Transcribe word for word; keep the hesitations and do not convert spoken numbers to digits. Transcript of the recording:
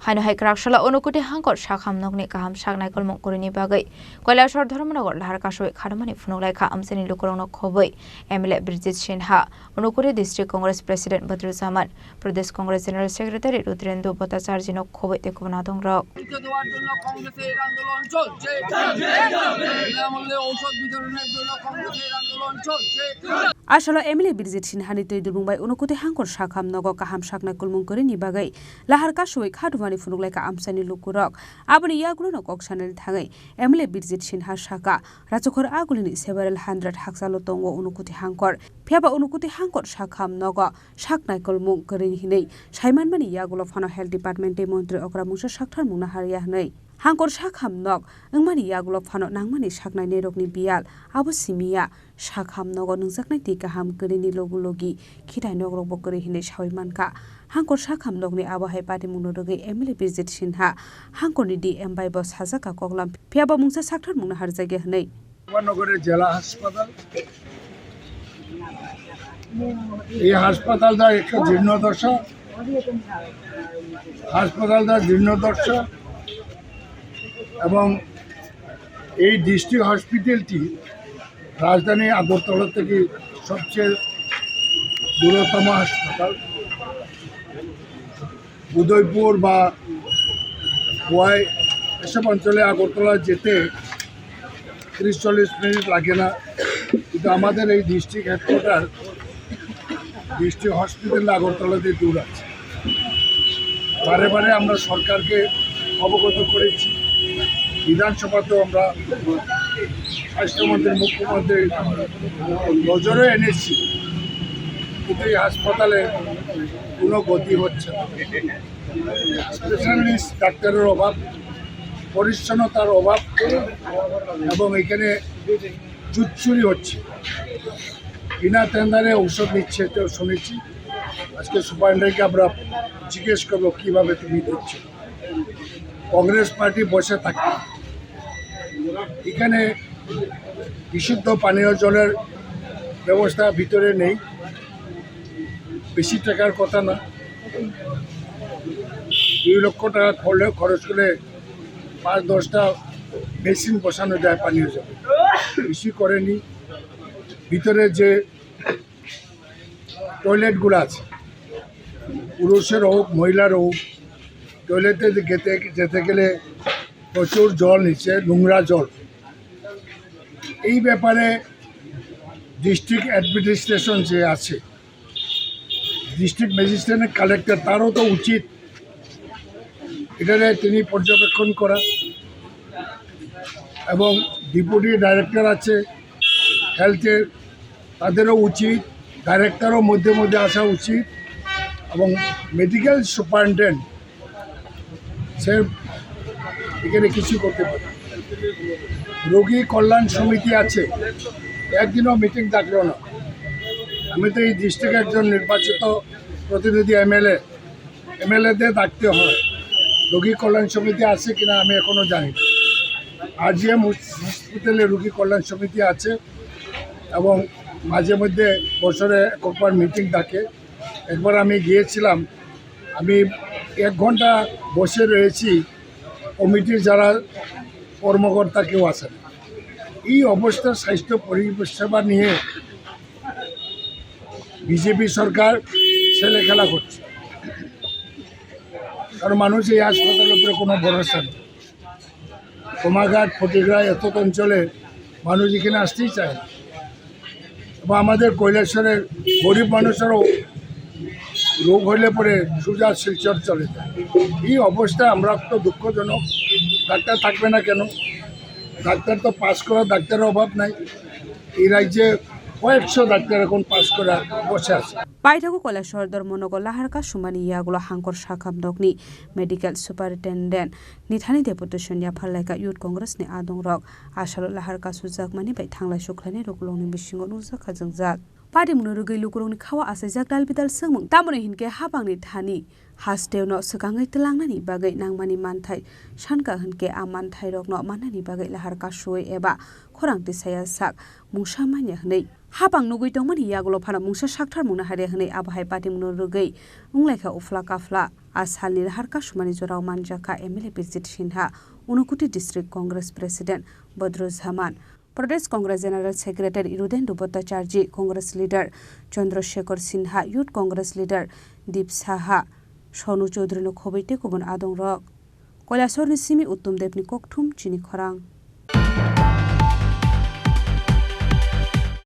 Haino hai kwrak salo Unakoti hangkor sakham nokni kaham sak naikolmung kwrwini bagwi Kailasor Dharmanagar lahar kasui kharmani phunuk laikha amchaini lukurokno khobwi M L A Birjit Sinha, Unakoti District Congress President Badruzzaman, Pradesh Congress General Secretary Rudrendu Bhattacharjino khobwi tei kubun adongrok. দেওয়ার জন্য কংগ্রেসের আন্দোলন চলছে। বিনামূল্যে ঔষধ বিতরণের জন্য কংগ্রেসের আন্দোলন চলছে। Asalo M L A Birjit Sinhani twi dubung bai Unakoti hangkor sakham nogo kaham saknai kulmung kwrwini bagwi lahar kasui kha dumani phunuk laikha amchaini lukurok. Aboni yagulono kok sanani thangwi M L A Birjit Sinha saka, Rachakhor agulini several hundred hakchalo tongo Unakoti hangkor. Phiyaba Unakoti hangkor sakham nogo sak naikolmung kwrwi hinwi saimanmani yagulo phano Health Department tei Montri okra mungsa sakthar mungna harya hinwi. Hangkor sakham nok wngmani yagulo phano nangmani saknai nerokni biyal abo simiya sakham nogo nungjaknai twi kaham kwrwini logi logi khitai nokrokbo kwrwi hinwi sawi mankha. Hangkor sakham nokni abo hai patimungno rwgwi M L A Birjit Sinha hangkorni D M bai bo sajak kha koklam, phiyaba mungsa sakthar mungna harjakya hinwi. নগরের জেলা হাসপাতাল। এই হাসপাতালটা একটা জীর্ণ দশা, হাসপাতালটা জীর্ণ দশা এবং এই ডিস্ট্রিক্ট হসপিটালটি রাজধানী আগরতলা থেকে সবচেয়ে দূরতম হাসপাতাল। উদয়পুর বা খোয়াই এসব অঞ্চলে আগরতলা যেতে তিরিশ চল্লিশ মিনিট লাগে না, কিন্তু আমাদের এই district headquarter district hospital Agartala দিয়ে দূর আছে। বারে বারে আমরা সরকারকে অবগত করেছি, বিধানসভাতেও আমরা স্বাস্থ্যমন্ত্রী, মুখ্যমন্ত্রী নজরে এনেছি, কিন্তু এই হাসপাতালে কোনো গতি হচ্ছে না। স্পেশালিস্ট ডাক্তারের অভাব, পরিচ্ছন্নতার অভাব এবং এখানে জুট চুরি হচ্ছে। বিনা টেন্ডারে ঔষধ নিচ্ছে, এটাও শুনেছি। আজকে সুপারিনটেন্ডেন্টকে আমরা জিজ্ঞেস করবো, "কিভাবে তুমি দিচ্ছ?" কংগ্রেস পার্টি বসে থাকে, এখানে বিশুদ্ধ পানীয় জলের ব্যবস্থা ভিতরে নেই, বেশি টাকার কথা না। দুই লক্ষ টাকা খরলে-, খরচ করলে পাঁচ দশটা মেশিন বসানো যায় পানীয় জল, বেশি করেনি। ভিতরে যে টয়লেটগুলো আছে, পুরুষের হোক, মহিলার হোক, টয়লেটে যেতে, যেতে গেলে প্রচুর জল নিচ্ছে, নোংরা জল। এই ব্যাপারে ডিস্ট্রিক্ট অ্যাডমিনিস্ট্রেশন যে আছে, ডিস্ট্রিক্ট ম্যাজিস্ট্রেট, কালেক্টর, তারও তো উচিত এটারে তিনি পর্যবেক্ষণ করা, এবং ডেপুটি ডাইরেক্টর আছে হেলথের, তাদেরও উচিত, ডাইরেক্টরও মধ্যে মধ্যে আসা উচিত, এবং মেডিকেল সুপারিনটেন্ডেন্ট সে এখানে কিছু করতে পারে। রোগী কল্যাণ সমিতি আছে, একদিনও মিটিং ডাকলো না। আমি তো এই ডিস্ট্রিক্ট একজন নির্বাচিত প্রতিনিধি এমএলএ, এমএলএদের ডাকতে হয়। রোগী কল্যাণ সমিতি আছে কিনা আমি এখনো জানি না। আরজিএম হসপিটালে রোগী কল্যাণ সমিতি আছে এবং মাঝে মধ্যে বছরে একবার মিটিং ডাকে। একবার আমি গিয়েছিলাম, আমি এক ঘন্টা বসে রয়েছি, কমিটির যারা কর্মকর্তা কেউ আসে না। এই অবস্থার স্বাস্থ্য পরিষেবা নিয়ে বিজেপি সরকার ছেলে খেলা করছে, কারণ মানুষ এই হাসপাতালের উপরে কোনো ভরসা নেই। কোমাঘাট, ফটিকরা, এত অঞ্চলে মানুষ এখানে আসতেই চায় না। এবং আমাদের কৈলাসহরের গরিব মানুষেরও রোগ হলে পরে সোজা শিলচর চলে যায়। এই অবস্থা আমরা তো দুঃখজনক। ডাক্তার থাকবে না কেন? ডাক্তার তো পাস করা ডাক্তারের অভাব নাই। এই রাজ্যে কয়েকশো ডাক্তার এখন পাস করা বসে আছে। Paithago Kailasor Dharmanagar lahar kasumani yagulo hangkor sakham nokni medical superintendent ni thani deputation yaphar laikha Youth Congress ni adongrok. Asalo lahar kasujakmani bai thanglai sukhlainai rok lokni bisingo nukjakha jwngjal. Patimungno rwgwi lukurokni khao achaijak dalbidal swngmung. Tamoni hinkhe hapangni thani hasteo no swkangwi twlangnani bagwi nangmani manthai sankha hinkhe a manthairokno mannani bagwi lahar kasui eba khorang tisaya sak mungsa manya hwnwi. Hapang nugwi tongmani yagulo phano mungsa sakthar mungna harya hwnwi abo hai patimungno rwgwi wnglaikha uphla kaphla. A salni lahar kasumani jorao manjakha M L A Birjit Sinha, Unakoti District Congress President Badruzzaman, Pradesh Congress General Secretary Rudendra Bhattacharjee, Congress Leader Chandra Shekhar Sinha, Youth Congress Leader Deep Saha, Sonu Chaudhary no khobwi tei kubun adongrok. Kailasorni simi Uttam Debni kokthum chini khorang.